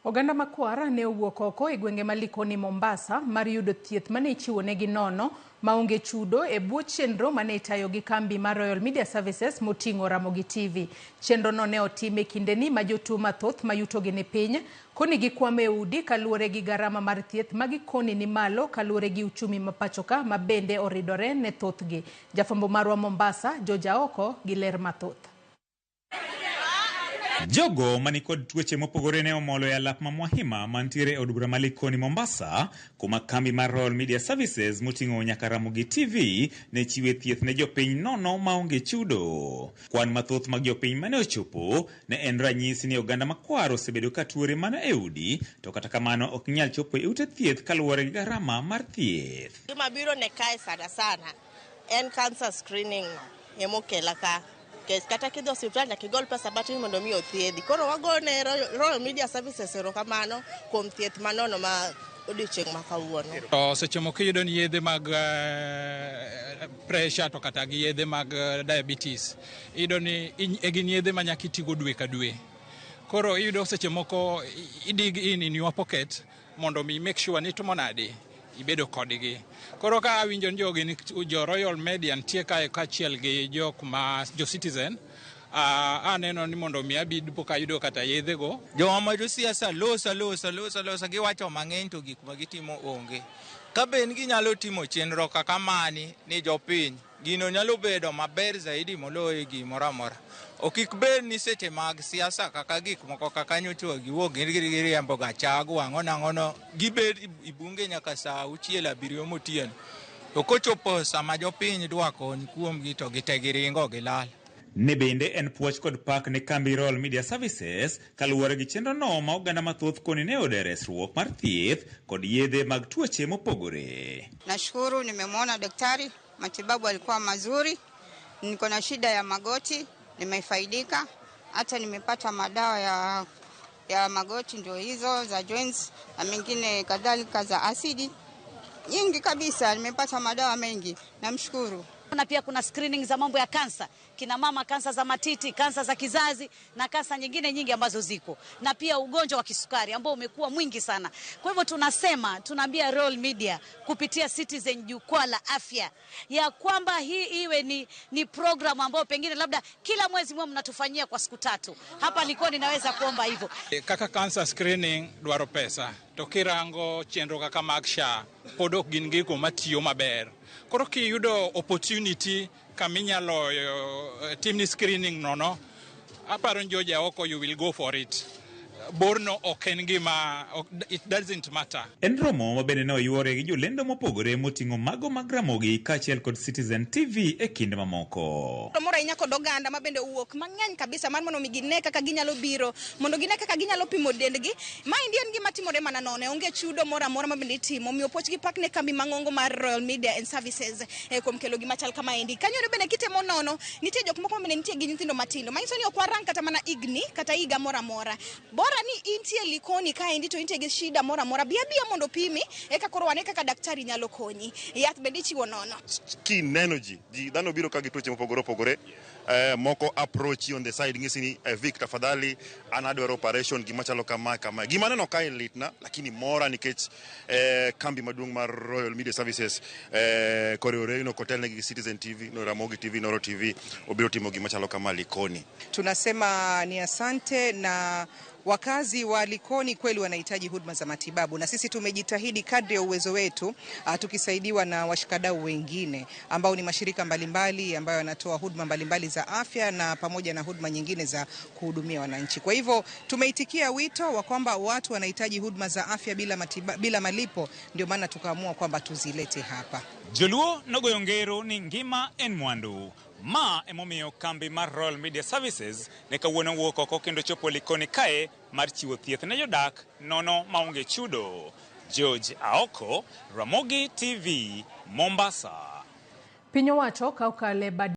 Oganda makwar ne owuok oko e gwenge ma Likoni Mombasa mar yudo thieth mane ichiwo negi nono maonge chudo e bwo chenro mane itayo gi kambi mar Royal Media Services moting'o Ramogi TV. Chenro no ne otim e kindeni ma jotuo mathoth ma yutogi ni piny koni gikwamo e udi kaluwore gi garama mar thieth ma gikoni ni malo kaluwore gi uchumi ma pachoka ma bende oridore ne thothgi. Jafwambo marwa Mombasa, George Aoko gi ler mathoth. Jogo manikod tuoche mopogore ne omolo e alap ma Mwahima mantiere e od bura ma Likoni Mombasa, kuma kambi mar Royal Media Services moting'o nyaka Ramogi TV ne chiwe thieth ne jopiny nono maonge chudo. Kwan mathoth mag jopiny mane ochopo ne en ranyisi ni oganda makwar osebedo ka tuore mana e udi, to kata kamano ok nyal chopo e ute thieth kaluwore gi garama mar thieth. Gima biro ne kae sana sana en cancer screening no emokela ka. Nikech kata kidhi osiptal nyaka igol pesa matin mondo mi othiedhi. Koro wago ne Royal Media Services erokamano kuom thieth manono ma odiochieng' ma kawuono. To seche moko iyudo ni yedhe mag pressure to kata gi yedhe mag diabetes iyudo ni e gin yedhe ma nyaka itigo dwe ka dwe. Koro iyudo seche moko i dig in your pocket mondo mi make sure ni itimo nade ibedo kodgi. Koro ka awinjo ni jogi jo Royal Media nitie kae kaachiel gi jok ma jo Citizen, aneno ni mondo mi abi pok ayudo kata yedhego. Joma ma josiasa loso loso loso loso giwacho mang'eny to gik ma gitimo onge. Ka ben ginyalo timo chenro kaka mani ni jopiny, gino nyalo bedo maber zaidi moloyo gimoro amora. Ok kik bed ni seche mag siasa kaka gik moko kaka nyocha giwuok giriembo Gachagua ang'o nang'ono, gibed i bunge nyaka saa auchiel abiriyo motieno. To kochopo sama jopiny dwa kony kuomgi to gite giringo gilal. Ne bende en puoch kod pak ne kambi Royal Media Services kaluwore gi chenro no ma oganda mathoth koni ne oyudo resruok mar thieth kod yedhe mag tuoche mopogore. Nashukuru nimemwona daktari, matibabu alikuwa mazuri. Niko na shida ya magoti, nimefaidika. Hata nimepata madawa ya magoti ndio hizo za joints na mengine kadhalika za asidi nyingi kabisa, nimepata madawa mengi, namshukuru. Na pia kuna screening za mambo ya kansa, kina mama, kansa za matiti, kansa za kizazi na kansa nyingine nyingi ambazo ziko, na pia ugonjwa wa kisukari ambao umekuwa mwingi sana. Kwa hivyo tunasema, tunaambia Royal Media kupitia Citizen Jukwaa la Afya ya kwamba hii iwe ni program ambayo pengine labda kila mwezi mwe mnatufanyia kwa siku 3. Hapa Likoni naweza kuomba hivyo. Kaka cancer screening dwaro pesa, to kirango chenro kaka mag SHA pod ok gin gigo matiyo maber. Koro kiyudo opportunity kaminyalo timni screening nono, aparo ni George Aoko you will go for it. Borno ok en gima, it doesn't matter. En romo ma bende ne oyuore gi jolendo mopogore moting'o mago mag Ramogi kaachiel kod Citizen TV e kinde mamoko. Mor ahinya kod oganda ma bende owuok mang'eny kabisa mar mondo mi gine kaka ginyalo biro, mondo gine kaka ginyalo pimo dendgi. Maendi en gima timore mana nono, onge chudo moro amora ma bende itimo. Omiyo puoch gi pak ne kambi mang'ongo mar Royal Media and Services kuom kelo gima chal kamaendi. Kanyo bende kitemo nono, nitie jok moko ma bende nitie gi nyithindo matindo. Manyiso ni ok warang kata mana higni kata higa moro amora. Bora ni intie Likoni kaendi to intie gi shida moro amora, bi abiya mondo pimi eka koro wane kaka daktari nyalo konyi. Yath bende ichiwo nono. Kineno ji dhano biro ka gi tuoche mopogore opogore. Moko approach on the side ng'isi ni Vic tafadhali an adwaro operation gima chalo kama kama. Gima aneno kae litna lakini mora nikech kambi maduong' mar Royal Media Services koriwore no kotelne gi Citizen TV, no Ramogi TV, Noro TV obiro timo gima chalo kama Likoni. Tunasema ni asante na wakazi wa Likoni kweli wanahitaji huduma za matibabu, na sisi tumejitahidi kadri ya uwezo wetu, tukisaidiwa na washikadau wengine ambao ni mashirika mbalimbali ambayo yanatoa huduma mbalimbali za afya na pamoja na huduma nyingine za kuhudumia wananchi. Kwa hivyo tumeitikia wito wa kwamba watu wanahitaji huduma za afya bila malipo, ndio maana tukaamua kwamba tuzilete hapa. Joluo nogoyo ngero ni ngima en mwandu. Ma emomiyo kambi mar Royal Media Services ne kawuono wuok oko kendo chopo Likoni kae mar chiwo thieth ne jodak nono maonge chudo. George Aoko, Ramogi TV, Mombasa. Piny owacho ka okale